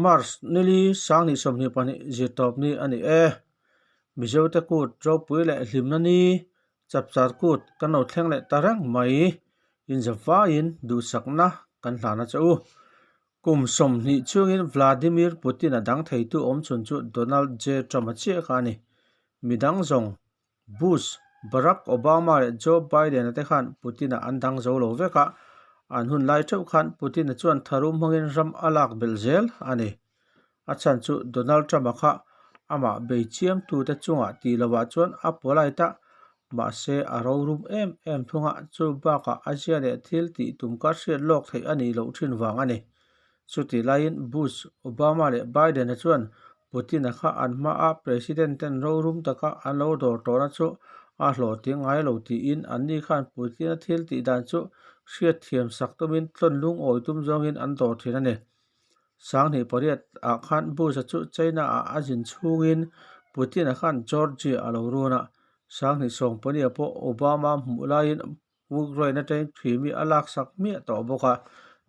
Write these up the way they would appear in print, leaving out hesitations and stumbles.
March nili 2022 zirtawpni a ni e. Mizote kut ropui leh hlimna ni chapchar kut kan lo thleng leh ta reng mai. Inzavaiin duhsakna kan hlan a che u. Kum 20 chungin Vladimir Putin-a dang theitu awmchhun chu Donald J. Trump-a chiah kha a ni. Midang zawng Bush, Barack Obama leh Joe Biden-a te khan Putin-a an dang zo lo vek a, an hun lai theuh khan Putin-a chuan tharum hmangin ram a lak belh zel a ni. A chhan chu Donald Trump-a kha amah bei chiamtute chungah tih lovah chuan a polite a, mahse a rorum em em thung a, chu bakah a zia leh thil tih tum kha hriat lawk theih a nih loh thin vang a ni. Chutih laiin Bush, Obama leh Biden-a chuan Putin-a kha an hmaa President ten rorum taka an lo dawr tawhna chu a hlawhtling ngai lo tiin anni khan Putin-a thil tih dan chu hriatthiam sak tumin tlawn lungawi tum zawngin an dawr thin a ni. 2008 ah khan Bush-a chu China-ah a zin chhungin Putin-a khan Georgia a lo run a, 2014 pawh Obama hmuh laiin Ukraine atangin Crimea a laksak hmiah tawh bawk a,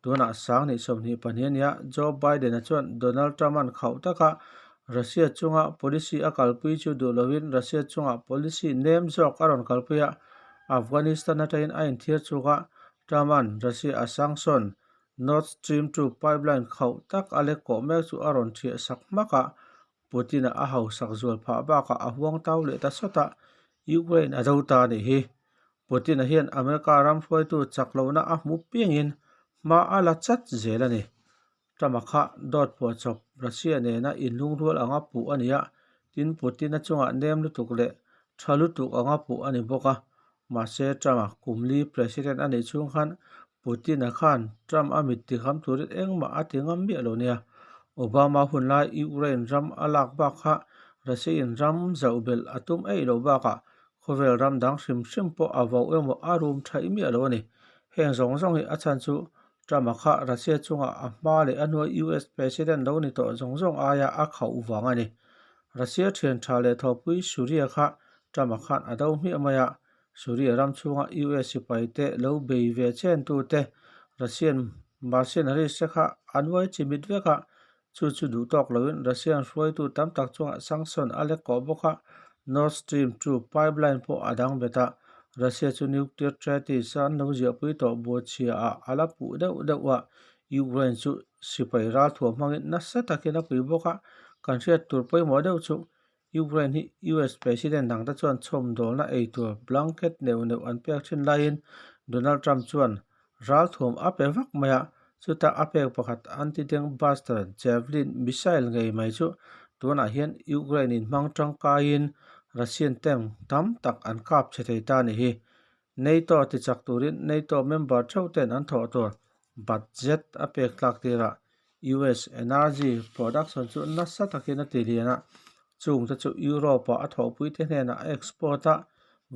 tunah 2022 a nia Joe Biden-a chuan Donald Trump-a'n khauh taka Russia chunga policy a kalpui chu duh lovin Russia chunga policy nem zawk a rawn kalpui a, Afghanistan atangin a inthiar chuk a, Trump-a'n Russia a sanction Nord Stream 2 pipeline khauh tak a lek kawh mek chu a rawn thiah sak hmak a, Putin-a a hausak zual phah bakah a huang tau leh ta sawt a, Ukraine a do ta a nih hi. Putin-a hian America ram hruaitu chak lohna a hmu piangin hma a la chat zel a ni. Trump-a kha dawt phuahchawp Russia nena inlungrual anga puh a ni a, tin Putin-a chungah nem lutuk leh tha lutuk anga puh a ni bawk a. Mahse Trump-a kumli President a nih chhung khan Putin-a khan Trump a mit tikham turin engmah a ti ngam miah lo nia. Obama hunlai Ukraine ram a lak bak kha Russia-in ram zauh belh a tum eih loh bakah khawvel ram dang hrim hrim pawh a vauh emaw a rum thaih miah lo a ni. Heng zawng zawng hi a chhan chu Trump-a kha Russia chungah a hma leh a hnuai US President lo ni tawh zawng zawng aia a khauh vang a ni. Russia thian tha leh thawhpui Syria kha Trump-a khan a do hmiah mai a, Syria ram chhunga US sipai te lo bei ve chen tute Russian mercenaries te kha an uai chimit vek a, chu chu duh tawk loin Russian hruaitu tam tak chungah sanction a lek kawh bawk a, Nord Stream 2 pipeline pawh a dang bet a, Russia chu nuclear treaty an lo ziahpui tawh buachhia ah a la puh deuh deuh a, Ukraine chu sipai ralthuam hmangin nasa takin a pui bawk a, kan hriat tur pawimawh deuh chu Ukraine hi US President dangte chuan chhawmdawlna ei tur blanket neuh neuh an pek thin laiin Donald Trump chuan ralthuam a pe vak mai a, chutah a pek pakhat anti-tank buster Javelin missile ngei mai chu tunah hian Ukraine in hmang tangkaiin Russian tank tam tak an kap chhe thei ta a ni hi. NATO tichak turin NATO member theuh ten an thawh tur budget a pek tlak tirah US energy production chu nasa takin a ti lian a, chungte chu Europe-ah a thawhpuite hnenah a export a,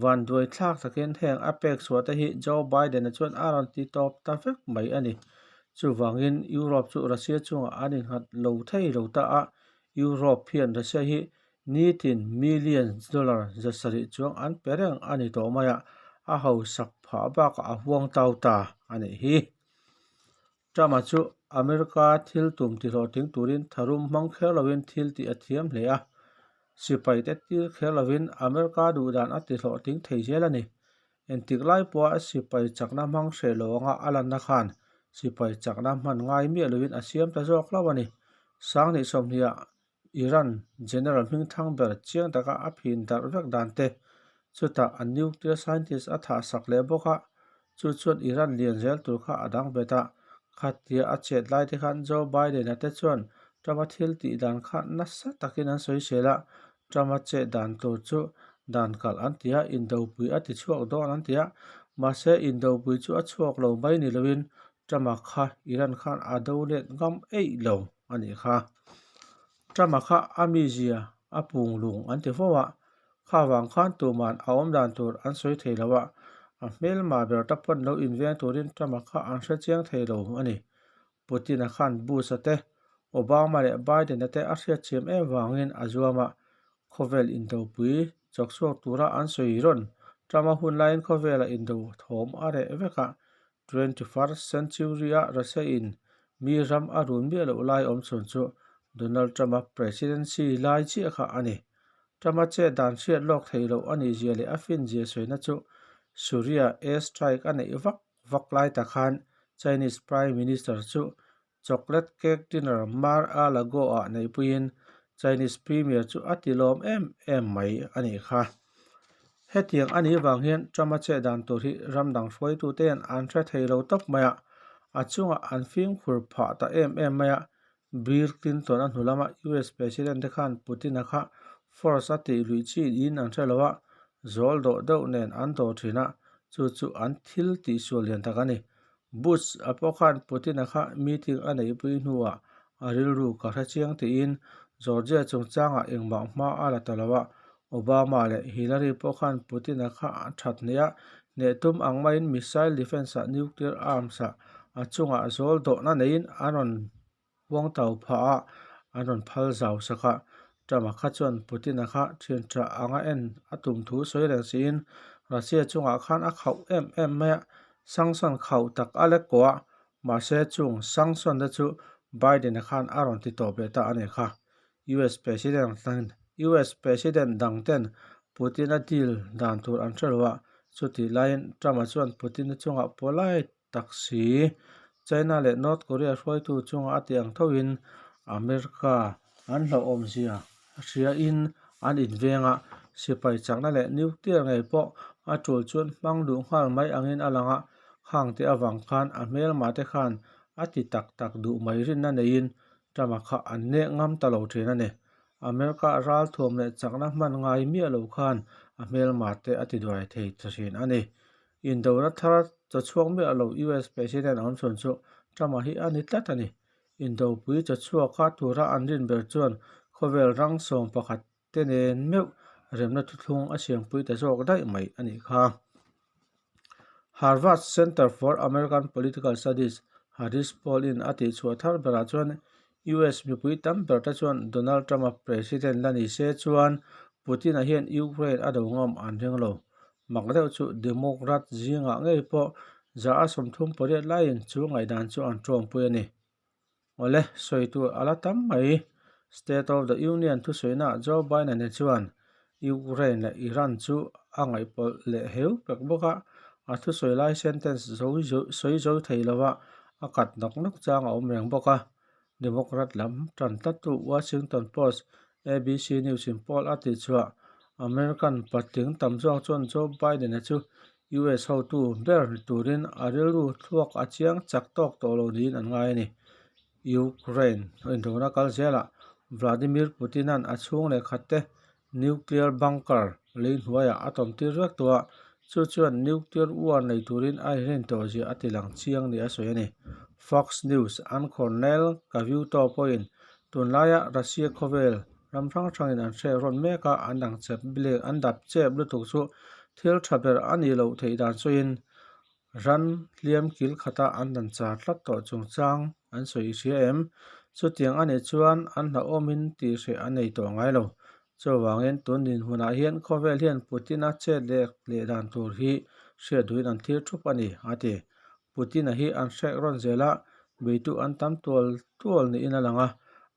vanduai thlak takin heng a pek chhuah te hi Joe Biden-a chuan a rawn ti tawp ta vek mai a ni. Chuvangin Europe chu Russia chungah an innghat lo thei lo ta a, Europe hian Russia hi nitin millions dollar 700 chuang an pe reng a ni tawh mai a, a hausak phah bakah a huang tau ta a nih hi. Trump-a chu America thil tum tihlawhtling turin tharum hmang kher lovin thil tih a thiam hle a, sipai te tir kher lovin America duhdan a tihlawhtling thei zel a ni. Engtik lai pawha sipai chakna hmang hreh lo anga a lanna khan sipai chakna hman ngai miah lovin a siam ta zawk hlauh a ni. 2020-ah Iran General hmingthang ber chiang taka a phin darh vek dan te, chutah a nuclear scientist a thah sak leh bawk a, chu chuan Iran lian zel tur kha a dang bet a. Khatia a chet lai te khan Joe Biden-a te chuan Trump-a thil tih dan kha nasa takin an sawisel a, Trump-a chet dan tur chu dan kalh an ti a, indopui a ti chhuak dawn an ti a, mahse indopui chu a chhuak lo mai ni loin Trump-a kha Iran khan a do let ngam eih lo a nih kha. Trump-a kha a mizia a pung lung an ti fo a, kha vang khan tuman a awm dan tur an sawi thei lo a, a hmelma ber ta pawn lo inveng turin Trump-a kha an hre chiang thei lo a ni. Putin-a khan Bush-a te, Obama leh Biden-a te a hriatchhiam em vangin a zuam a, khawvel indopui chawk chhuak tura an sawi rawn. Trump-a hun laiin khawvela indo thawm a reh vek a, 21st century-a Russia-in mi ram a run miah loh lai awm chhun chu Donald Trump-a presidency lai chiah kha a ni. Trump-a chet dan hriat lawk theih loh a nih zia leh a fin zia sawina chu Syria air strike a neih vak vak lai tak khan Chinese Prime Minister chu chocolate cake dinner Mar-a-Lago-ah neihpuiin Chinese Premier chu a tilawm em em mai a nih kha. Hetiang a nih vang hian Trump-a chet dan tur hi ram dang hruaitute an hre thei lo tawp mai a, a chungah an fimkhur phah ta em em mai a, Bill Clinton a hnu lama US President te khan Putin-a kha force a tih luih chi in an hre lo a, zawl dawh deuh nen an dawr thin a, chu chu an thil tihsual lian tak a ni. Bush a pawh khan Putin-a kha meeting a neihpui hnuah a rilru ka hre chiang tiin Georgia chungchangah engmah hma a la ta lo a, Obama leh Hillary pawh khan Putin-a kha a that hneh a, hneh tum ang maiin missile defence-ah nuclear arms-ah a chungah zawl dawhna neiin an rawn huang tau phah a, an rawn phal zau sak a. Trump-a kha chuan Putin-a kha thian tha anga en a tum thu sawi reng siin Russia chungah khan a khauh em em mai a, sanction khauh tak a lek kawh a, mahse chung sanction te chu Biden-a khan a rawn ti tawp leh ta a ni kha. US President US President dang ten Putin-a deal dan tur an hre lo a, chutih laiin Trump-a chuan Putin-a chungah polite tak si China leh North Korea hruaitu chunga a tih ang thoin America an hlauhawmzia hriain an inveng a, sipai chakna leh nuclear ngei pawh a tul chuan hmang duh nghal mai angin a lang a, khang te avang khan a hmelmah te khan a ti tak tak duh mai rinna neiin Trump-a kha an nek ngam ta lo thin a ni. America ralthuam leh chakna hman ngai miah lo khan a hmelmah te a ti duai thei ta thin a ni. Indona thar chaw chhuak miah lo US President awm chhun chu Trump-a hi a ni tlat a ni. Indopui chaw chhuak a tura an rin ber chuan khawvel rang 11 te nen meuh remna thuthlung a siampui ta zawk daih mai a nih kha. Harvard Center for American Political Studies Harris Poll in a tihchhuah thar berah chuan US mipui tam ber te chuan Donald Trump-a president la ni se chuan Putin-a hian Ukraine a do ngam an ring lo. Mak deuh chu Democrat zingah ngei pawh 38% laiin chu ngaihdan chu an tawngpui a ni. Awle, sawi tur a la tam mai. State of the Union thusawiinaah Joe Biden-a chuan Ukraine leh Iran chu a ngaihpawlh leh heu pek bawk a, a thusawi lai sentence sawi zo thei lova a kat nawk nawk chang a awm reng bawk a. Democrat lam tan tlattu Washington Post ABC News in poll a tihchhuah American patling tam zawk chuan Joe Biden-a chu US hotu ber ni turin a rilru thluak a chiang chak tawk tawh lo niin an ngai a ni. Ukraine indona kal zelah Vladimir Putin-a'n a chhung leh khatte nuclear bunker lei hnuaiah a tawmtir vek tawh a, chu chuan nuclear war nei turin a inrin tawh zia a tilang chiang ni a sawi a ni. Fox News an Cornel Cavuto pawhin tunlaia Russia khawvel Ram hrang hrangin an hrek rawn mek a, an dang chep leh an dap chep lutuk chu thil tha ber a nih loh theih dan sawiin ran hliam kil khata an dan char tlat tawh chungchang an sawi i hria em? Chutiang a nih chuan an hlauhawmin tih hreh a nei tawh ngai lo. Chuvangin tun dinhmunah hian khawvel hian Putin-a chet leh leh dan tur hi hriat duhin an thlir thup a ni, a ti. Putin-a hi an hrek rawn zel a, beitu an tam tual tual niin a lang a,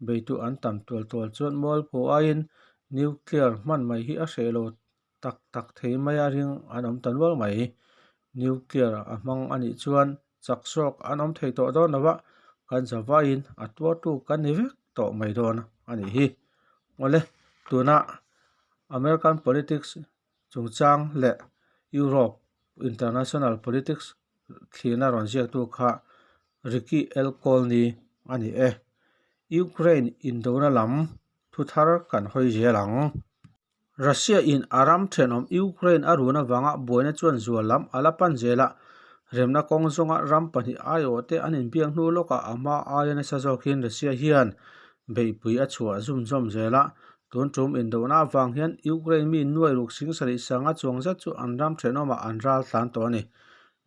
beitu an tam tual tual chuan mualpho aiin nuclear hman mai hi a hreh lo tak tak thei mai a ring an awm ta nual mai. Nuclear a hmang a nih chuan chak zawk an awm thei tawh dawn lo a, kan zavaiin a tuartu kan ni vek tawh mai dawn a nih hi. Awle, tuna American politics chungchang leh Europe international politics thlirna rawn ziaktu kha Ricky L. Colney a ni e. Ukraine indona lam thu thar kan hawi zel ang. Russia in a ram thenawm Ukraine a run avanga buaina chuan zual lam a la pan zel a, remna kawng zawnga ram pahnih aiawh te an inbiak hnu lawkah a hma aia nasa zawkin Russia hian beihpui a chhuah zum zawm zel a, Tun tum indohna avang hian Ukraine mi nuai ruk sing sarih sanga chuang zet chu an ram thenawmah an ral tlan tawh a ni.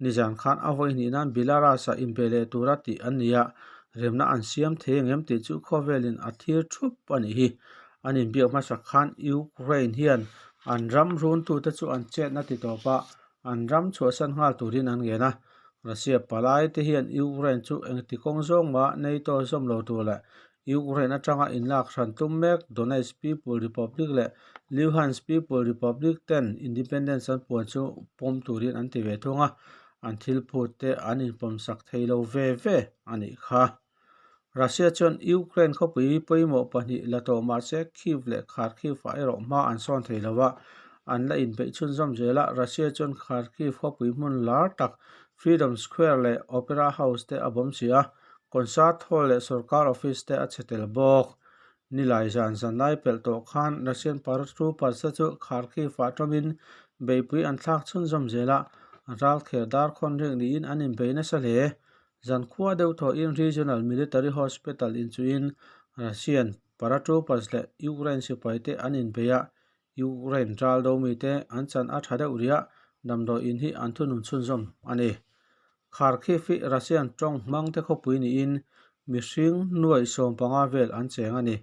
Nizan khan a vawi hnih nan Belarus-ah inbe leh tura tih an ni a, remna an siam thei angem tih chu khawvelin a thlir thup a nih hi. An inbiak hmasak khan Ukraine hian an ram runtute chu an chetna ti tawp a, an ram chhuahsan nghal turin an ngen a. Russia palai te hian Ukraine chu engti kawng zawng mah NATO zawm lo tur leh Ukraine atanga inlak hran tum mek Donetsk People Republic leh Luhansk People Republic ten independence an puan chu pawm turin an ti ve thung a, an thil phut te an inpawmsak thei lo ve ve a nih kha. Russia chuan Ukraine khawpui pawimawh pahnih la tawh mah se Kyiv leh Kharkiv-ah erawh hma an sawn thei lo a, an la inbeih chhunzawm zel a. Russia chuan Kharkiv khawpui hmun lar tak Freedom Square leh Opera House te a bawm si a, concert hall leh sorkar office te a chhe tel bawk. Nilai zan zanlai pelh tawh khan Russian paratroopers te chu Kharkiv-ah tawmin beihpui an thlak chhunzawm zel a, ralkher dar khawn reng niin an inbei nasa hle. Zankhua deuh thawhin Regional Military Hospital inchuhin Russian paratroopers leh Ukraine sipaite an inbei a, Ukraine ral do mite an chan a tha deuh rih a, damdawi in hi an thunun chhunzawm a ni. Kharkiv hi Russian tawng hmangte khawpui niin mihring nuaih 15 vel an cheng a ni.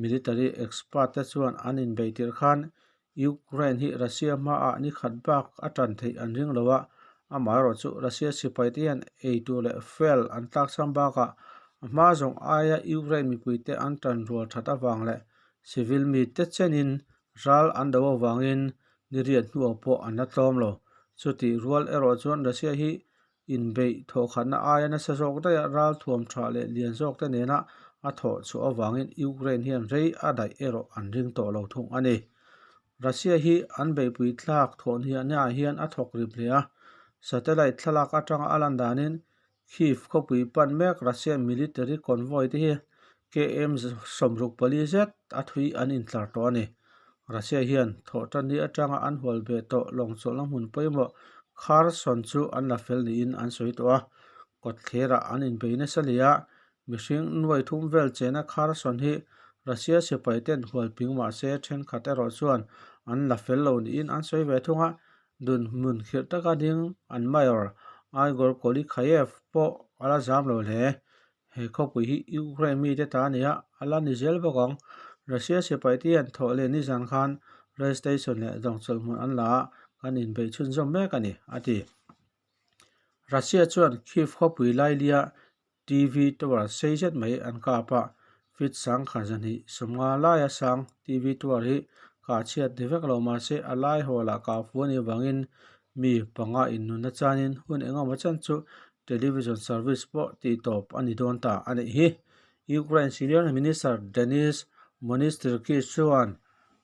Military expert te chuan an inbei tirh khan Ukraine hi Russia hmaah ni khat bak a tan theih an ring lo a, amaherawhchu Russia sipaite hian eitur leh fuel an tlakchham bakah a hma zawng aia Ukraine mipuite an tan rual that avang leh civil mite chenin ral an do avangin ni riat hnuah pawh an la tlawm lo. Chutih rual erawh chuan Russia hi inbeih thawhkhatna aia nasa zawk daih a ral thuam tha leh lian zawk te nena a thawh chhuah avangin Ukraine hian rei a daih erawh an ring tawh lo thung a ni. Russia hi an beihpui thlak thawhhniahnaah hian a thawk rip hle a, satellite thlalak atanga a lan danin Kyiv khawpui pan mek Russian military convoy te hi KM 64 zet a thui an intlar tawh a ni. Russia hian thawhtanni atanga an hual ve tawh lawng chawlhna hmun pawimawh Kherson chu an la fel niin an sawi tawh a. Kawtthlerah an inbei nasa hle a, mihring nuai thum vel chena Kherson hi Russia sipai ten hual ping mah se thenkhat erawh chuan an la fel lo niin an sawi ve thung a. Dunhmun khirh taka ding an Mayor Igor Kolikhayev pawh a la zam lo hle. He khawpui hi Ukraine mite ta a ni a, a la ni zel bawk ang. Russia sipai te hian thawh leh nizan khan rail station leh dawngchawlh hmun an la a, kan inbeih chhunzawm mek a ni, a ti. Russia chuan Kyiv khawpui lailia TV tower sei zet mai an kap a, feet 1250 laia sang TV tower hi kah chhiat ni vek lo mahse a lai hawlah kah fu a nih avangin Mi panga innunna chanin hun engemaw chan chu television service pawh tihtawp a ni dawn ta a nih hi. Ukraine Senior Minister Denis Monistirki chuan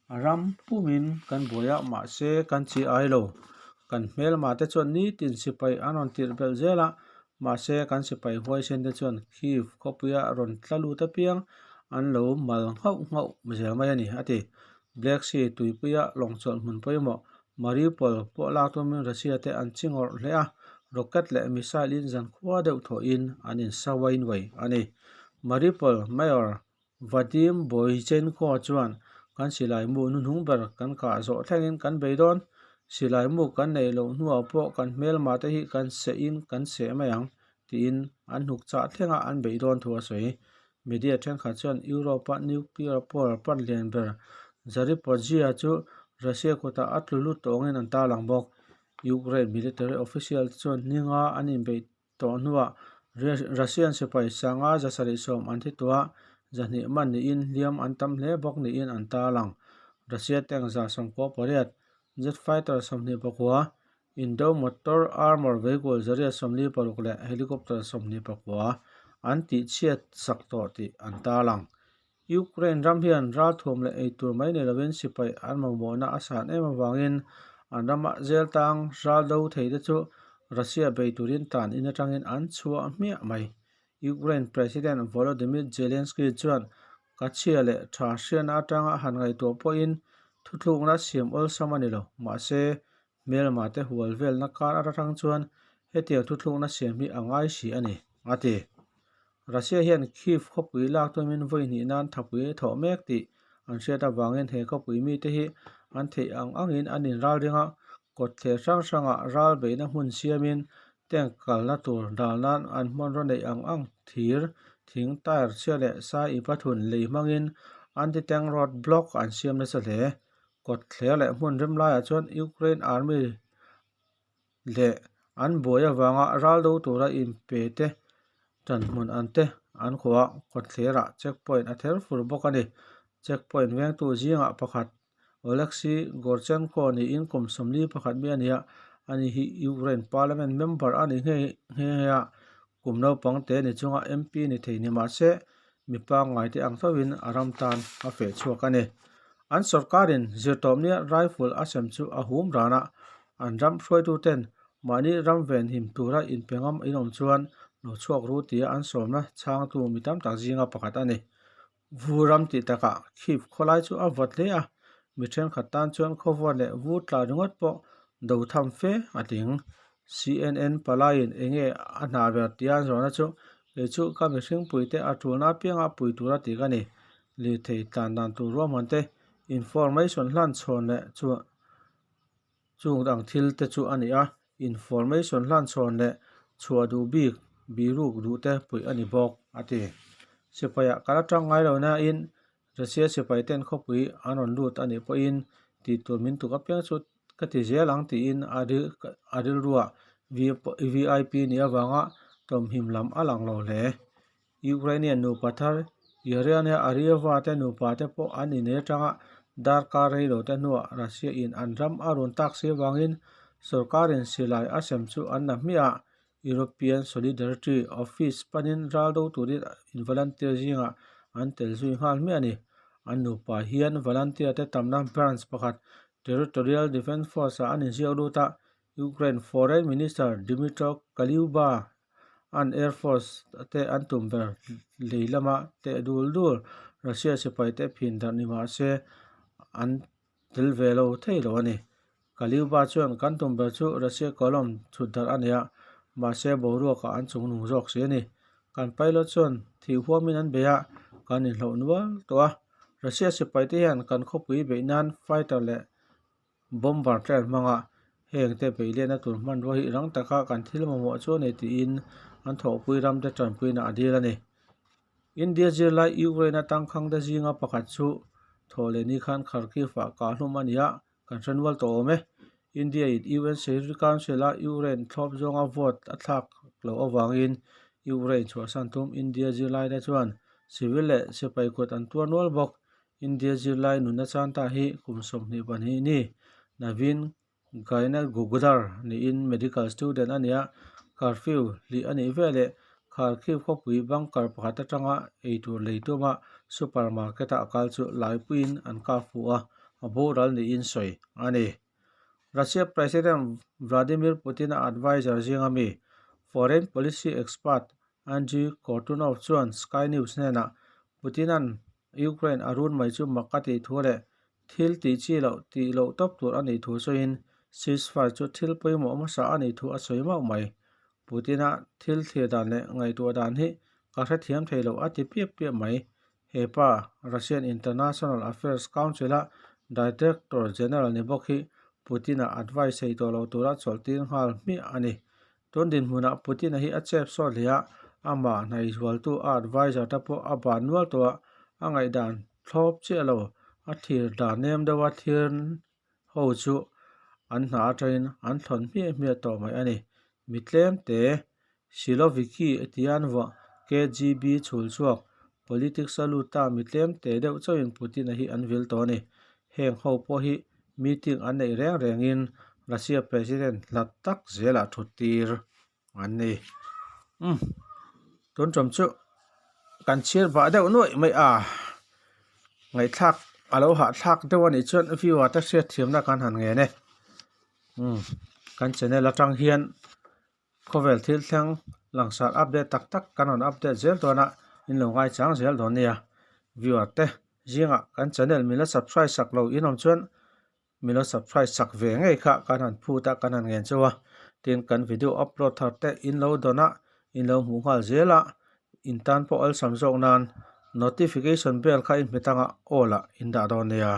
ram pumin kan buai a, mahse kan chi ai lo. Kan hmelma te chuan nitin sipai an rawn tirh belh zel a, mahse kan sipai huaisen te chuan Kyiv khawpuia rawn tla lut apiang an lo mal nghauh nghauh zel mai a ni, a ti. Black Sea tuipuia lawngchawlh hmun pawimawh Mariupol pawh lak tumin Russia te an chi ngawrh hle a, rocket leh missile in zankhua deuh thawhin an insawain uai a ni. Mariupol Mayor Vadim Boychenko chuan kan silai mu hnuhnung ber kan kah zawh thlengin kan bei dawn, silai mu kan neih loh hnuah pawh kan hmelma te hi kan sehin kan seh mai ang tiin an hnuk chah thlenga an beih dawn thu a sawi. Media thenkhat chuan Europe-a nuclear power plant lian ber Zaporizhzhia chu Russia kutah a tlu lut tawngin an tarlang bawk. Ukraine military official te chuan hninga an inbeih tawh hnuah Russian sipai sanga 770 an thi tawh a, 200 man niin hliam an tam hle bawk niin an tarlang. Russia tank 98, jet fighter 29, Indo motor armour vehicle 146 leh helicopter 29 an tihchhiat sak tawh tih an tarlang. Ukraine ram hian ralthuam leh eitur mai ni lovin sipai an mamawhna a san em avangin an rama zel tang ral do thei te chu Russia bei turin tan in atangin an chhuah hmiah mai. Ukraine President Volodymyr Zelensky chuan ka chhia leh tha hriatna atanga han ngaihtuah pawhin thuthlukna siam awlsam a ni lo, mahse Hmelma te hual velna kar atang chuan hetiang thuthlukna siam hi a ngai si a ni, a ti. Russia hian Kyiv khawpui lak tumin vawi hnih nan thapui a thawh mek tih an hriat avangin he khawpui mite hi an theih ang angin an inralring a, kawtthler hrang hrangah ral beihna hmun siamin tank kalna tur dal nan an hmanraw neih ang ang thir, thing, tyre chhia leh sai ipathun lei hmangin anti-tank road block an siam nasa hle. Kawtthler leh hmun rem laiah chuan Ukraine Army leh an buai avanga ral do tura inpe te tanhmun an te an khuah a, kawtthlerah checkpoint a ther fur bawk a ni. Checkpoint vengtu zingah pakhat Oleksiy Gorchenko niin kum 41 mi a ni a, ani hi Ukraine parliament member a ni nghe nghe a, kum naupang te ni chunga MP ni thei ni mah se mi pangngai te ang thovin a ram tan a feh chhuak a ni. An sorkarin zirtawpnia rifle a sem chu a hum ran a, an ram hruaituten mahni ram venhim tura inpe ngam inawm chuan lo chhuak ru tia an sawmna chhangtu mi tam tak zinga pakhat a ni. Vu ram tih takah Kyiv khawlai chu a vawt hle a, mi thenkhat tan chuan khawvuan leh vu tla ringawt pawh do tham fe a tling. CNN palaiin enge a hna ber tia an zawhna chu, Kei chu ka mihringpuite a tulna apianga pui tura tih ka ni. Lirthei tlan dan tur ruahman te, information hlan chhawn leh chu Chung ang thil te chu a ni a, information hlan chhawn leh chhuah duh bik, biruk duh te puih a ni bawk, a ti. Sipaiah kal atang ngai lo nain Russia sipai ten khawpui an rawn lut a nih pawhin tih tur min tuk apiang chu ka ti zel ang tiin a rilruah VIP nih avanga tawmhim lam a lang lo hle. Ukrainian nupa thar Yuriana Arieva te nupa te pawh an inei atanga darkar rei lo te hnuah Russia in an ram a run tak si avangin sorkarin silai a sem chu an la hmiah a, European Solidarity Office panin ral do turin in volunteer zingah an tel zui nghal hmiah a ni. An nupa hian volunteer te tamna branch pakhat Territorial Defence Force ah an inziak lut a, Ukraine Foreign Minister Dmytro Kuleba An Air Force te an tum ber lei lama teh dul dul Russia sipai te phin darh ni mah se an tel ve lo thei lo a ni. Kaliuba chuan kan tum ber chu Russia column chhut darh a ni a, mahse boruakah an chungnung zawk si a ni. Kan pilot chuan thih huamin an bei a, kan inhloh nual tawh a. Russia sipai te hian kan khawpui beih nan fighter leh Bomber train hmanga hengte beihletna tur hmanrua hi rang taka kan thil mamawh chu a ni tiin an thawhpui ramte tanpuina a dil a ni. India zirlai Ukraine-a tangkhangte zinga pakhat chu thawh leh ni khan Kharkiv-ah kahhlum a ni a, kan hre nual tawh awm e. India-in UN Security Council-a Ukraine thlawp zawnga vote a thlak loh avangin Ukraine chhuahsan tum India zirlaite chuan civil leh sipai kut an tuar nual bawk. India zirlai nunna chanta hi kum 22 ni Naveen Gainagudar niin medical student a ni a, curfew hlih a nih veleh Kharkiv khawpui bunker pakhat atanga eitur lei tuma supermarket a kal chu laipuiin an kap fuh a, a boral niin sawi a ni. Russia President Vladimir Putin-a adviser zinga mi foreign policy expert Andriy Kortunov chuan Sky News hnenah Putin-a'n Ukraine a run mai chu mak a tih thu leh thil tih chi loh tih loh tawp tur a nih thu sawiin ceasefire chu thil pawimawh hmasa a nih thu a sawi mauh mai. Putin-a thil thlir dan leh ngaihtuah dan hi ka hrethiam thei lo a ti piap piap mai. He pa, Russian International Affairs Council-a Director General ni bawk hi Putin-a advice thei tawh lo tura chawlhtir nghal hmiah a ni. Tun dinhmunah Putin-a hi a chep sawt hle a, amah hnaihzualtu a adviser te pawh a ban nual tawh a, a ngaihdan thlawp chiah lo. A thlir dan nem deuha thlir ho chu an hna atangin an thlawn hmiah hmiah tawh mai a ni. Mi tlem te Siloviki tia an vuah KGB chhul chhuak politics a lut ta mi tlem te deuh chauhin Putin-a hi an vil tawh a ni. Heng ho pawh hi Meeting an neih reng rengin Russia President hlat tak zelah thut tir an ni. Umm tun tum chu kan chhir vah deuh nuaih mai a, ngaihthlak a lo hahthlak deuh a nih chuan viewer te hriatthiamna kan han ngen e. Umm kan channel atang hian Khawvel thil thleng langsar update tak tak kan rawn update zel dawn a, in lo ngaichang zel dawn nia. Viewer te zingah kan channel min la subscribe sak lo in awm chuan min lo subscribe sak ve ngei kha kan han phut a, kan han ngen chauh a. Tin, kan video upload thar te in lo dawn a, in lo hmuh nghal zel a, in tan pawh awlsam zawk nan notification bell kha in hmet anga all ah in dah dawn nia.